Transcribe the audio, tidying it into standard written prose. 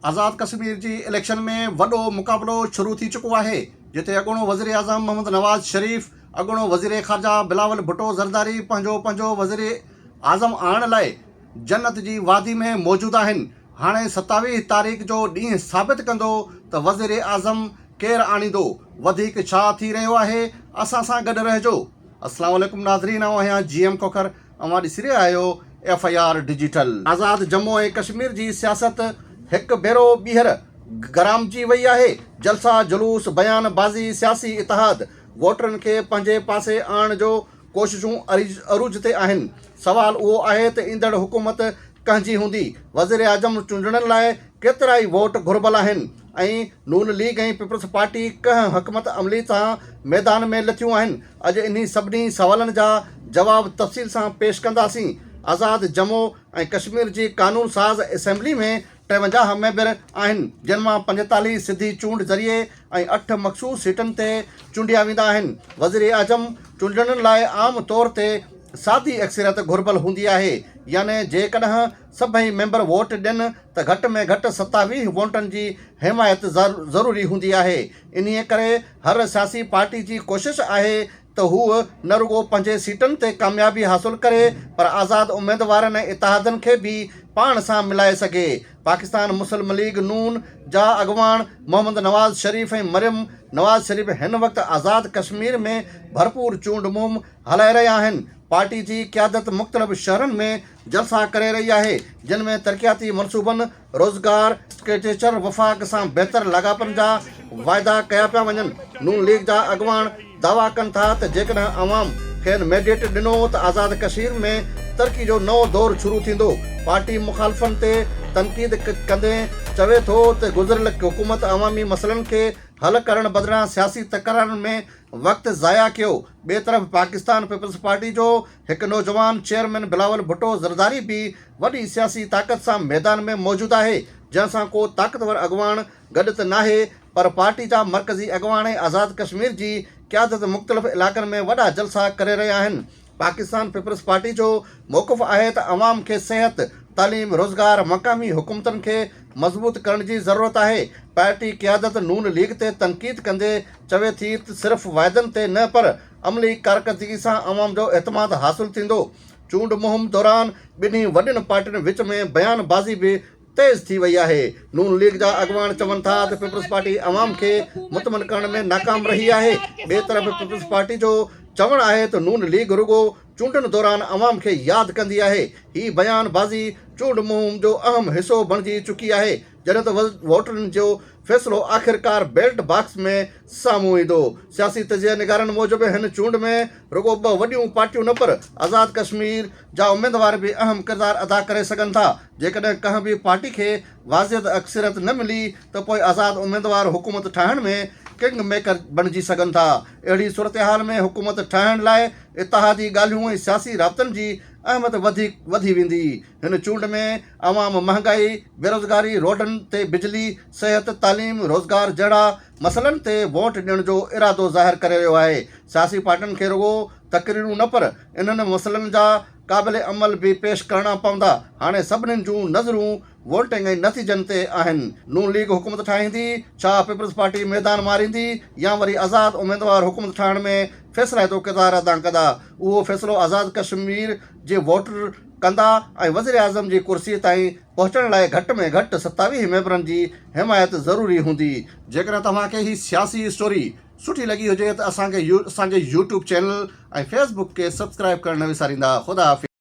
آزاد ڪشمير جي اليڪشن ۾ وڏو مقابلو شروع ٿي چڪو آهي، جتي اڳوڻو وزيراعظم محمد نواز شريف، اڳوڻو وزير خارجه بلاول ڀٽو زرداري پنهنجو پنهنجو وزيراعظم آڻڻ لاء جنت جي وادي ۾ موجود آهن. هاڻي 27 تاريخ جو ڏينهن ثابت ڪندو ته وزيراعظم ڪير آڻيندو، وڌيڪ ڇا ٿي رهيو آهي، اسان سان گڏ رهجو. السلام عليڪم ناظرين آئون آهيان جي ايم کوکر اوهان ڏسي رهيا آهيو F I R digital. Azad Jammu ۽ Kashmir جي سياست هڪ ڀيرو ٻيهر گرامجي وئي آهي، جلسا جلوس، بيان بازي، سياسي اتحاد، ووٽرن کي پنهنجي پاسي آڻڻ جو ڪوششون عروج تي آهن. سوال اهو آهي ته ايندڙ حڪومت ڪنهن جي هوندي؟ وزيراعظم چونڊڻ لاء ڪيترائي ووٽ گهربل آهن ۽ نون ليگ ۽ پيپلز پارٽي ڪنهن حڪمت عملي سان ميدان ۾ لٿيون آهن؟ اڄ انهي سڀني سوالن جا جواب تفصيل سان پيش ڪنداسين. آزاد ڄمون ۽ ڪشمير جي قانون ساز اسيمبلي ۾ 53 ميمبر آهن، جن مان 45 سڌي چونڊ ذريعي ۽ اٺ مخصوص سيٽن تي چونڊيا ويندا آهن. وزيراعظم چونڊڻ لاء عام طور تي سادي اڪثريت گهربل هوندي آهي، يعني جيڪڏهن سڀئي ميمبر ووٽ ڏين ته گهٽ ۾ گهٽ 27 ووٽن جي حمايت ضروري هوندي آهي. انهيء ڪري هر سياسي پارٽي جي ڪوشش آهي ته هوء نه رڳو پنهنجي سيٽن تي ڪاميابي حاصل ڪري پر آزاد اميدوارن ۽ اتحادن کي به پاڻ سان ملائي سگهي. پاڪستان مسلم ليگ نون جا اڳواڻ محمد نواز شريف ۽ مريم نواز شريف هن وقت آزاد ڪشمير ۾ ڀرپور چونڊ مهم هلائي رهيا آهن. پارٽي جي قيادت مختلف شهرن ۾ جلسا ڪري رهي آهي جن ۾ ترقياتي منصوبن، روزگار، اسٽرڪچر وفاق سان بهتر لاڳاپن جا واعدا ڪيا پيا وڃن، نون ليگ جا اڳواڻ دعويٰ ڪن ٿا ته جيڪڏهن عوام کين مينڊيٽ ڏنو ته آزاد ڪشمير ۾ ترقي جو نئون دور شروع ٿيندو، پارٽي مخالفن تي تنقيد ڪندي چوي ٿو ته گذريل حڪومت عوامي مسئلن کي حل ڪرڻ بدران سياسي تڪرارن ۾ وقت ضايع ڪيو، ٻئي طرف پاڪستان پيپلز پارٽي جو هڪ نوجوان چيئرمين بلاول ڀٽو زرداري به وڏي سياسي طاقت سان ميدان ۾ موجود آهي، جنهن سان ڪو طاقتور اڳواڻ گڏ ته ناهي پر پارٽي جا مرڪزي اڳواڻ ۽ آزاد ڪشمير جي قيادت مختلف علائقن ۾ وڏا جلسا ڪري رهيا آهن. پاڪستان پيپلز پارٽي جو موقف آهي ته عوام کي صحت، تعليم، روزگار، مقامي حڪومتن کي مضبوط ڪرڻ جي ضرورت آهي. پارٽي قيادت نون ليگ تي تنقيد ڪندي چوي ٿي ته صرف واعدن تي نه پر عملي ڪارڪردگي سان عوام جو اعتماد حاصل ٿيندو. چونڊ مهم دوران ٻنهي وڏين پارٽين وچ ۾ بيان بازي به تيز ٿي وئي آهي. نون ليگ جا اڳواڻ چون ٿا ته پيپلز پارٽي عوام کي مطمئن ڪرڻ ۾ ناڪام رهي آهي. ٻئي طرف پيپلز پارٽي جو چوڻ آهي ته نون ليگ رڳو چونڊن دوران عوام کي ياد ڪندي آهي. هي بيان بازي چونڊ مهم جو اهم حصو بڻجي چڪي آهي. جڏهن ته ووٽرن جو فيصلو آخرڪار بيلٽ باڪس ۾ سامهون ايندو. سياسي تجزيه نگارن موجب هن چونڊ ۾ رڳو ٻه وڏيون پارٽيون نه پر آزاد ڪشمير جا اميدوار به اهم ڪردار ادا ڪري سگهن ٿا. جيڪڏهن ڪنهن به پارٽي کي واضح اڪثريت نه ملي ته پوء آزاد اميدوار حڪومت ٺاهڻ ۾ ڪنگ ميڪر بڻجي سگهن ٿا. اهڙي صورتحال ۾ حڪومت ٺاهڻ لاء اتحادي ڳالهيون ۽ سياسي رابطن جي اهميت وڌيڪ وڌي ويندي. هن چونڊ ۾ عوام مهانگائي، بيروزگاري، روڊن تي بجلي، صحت، تعليم، روزگار جهڙا مسئلن تي ووٽ ڏيڻ جو ارادو ظاهر ڪري رهيو آهي. سياسي پارٽين کي رڳو تقريرون نه پر انهن مسئلن جا قابل عمل به پيش ڪرڻا پوندا. هاڻي سڀني جون نظرون ووٽنگ ۽ نتيجن تي آهن. نون ليگ حڪومت ٺاهيندي، ڇا پيپلز پارٽي ميدان ماريندي يا وري آزاد اميدوار حڪومت ٺاهڻ ۾ فيصلائتو ڪردار ادا ڪندا؟ اهو فيصلو آزاد ڪشمير جي ووٽر ڪندا ۽ وزيراعظم جي ڪرسي تائين پهچڻ لاء گهٽ ۾ گهٽ 27 ميمبرن جي حمايت ضروري هوندي. جيڪڏهن توهان کي هي سياسي اسٽوري سٺي لڳي هجي ته اسان کي اسان جي يوٽيوب چينل ۽ فيس بڪ کي سبسڪرائيب ڪرڻ نه وساريندا. خدا حافظ.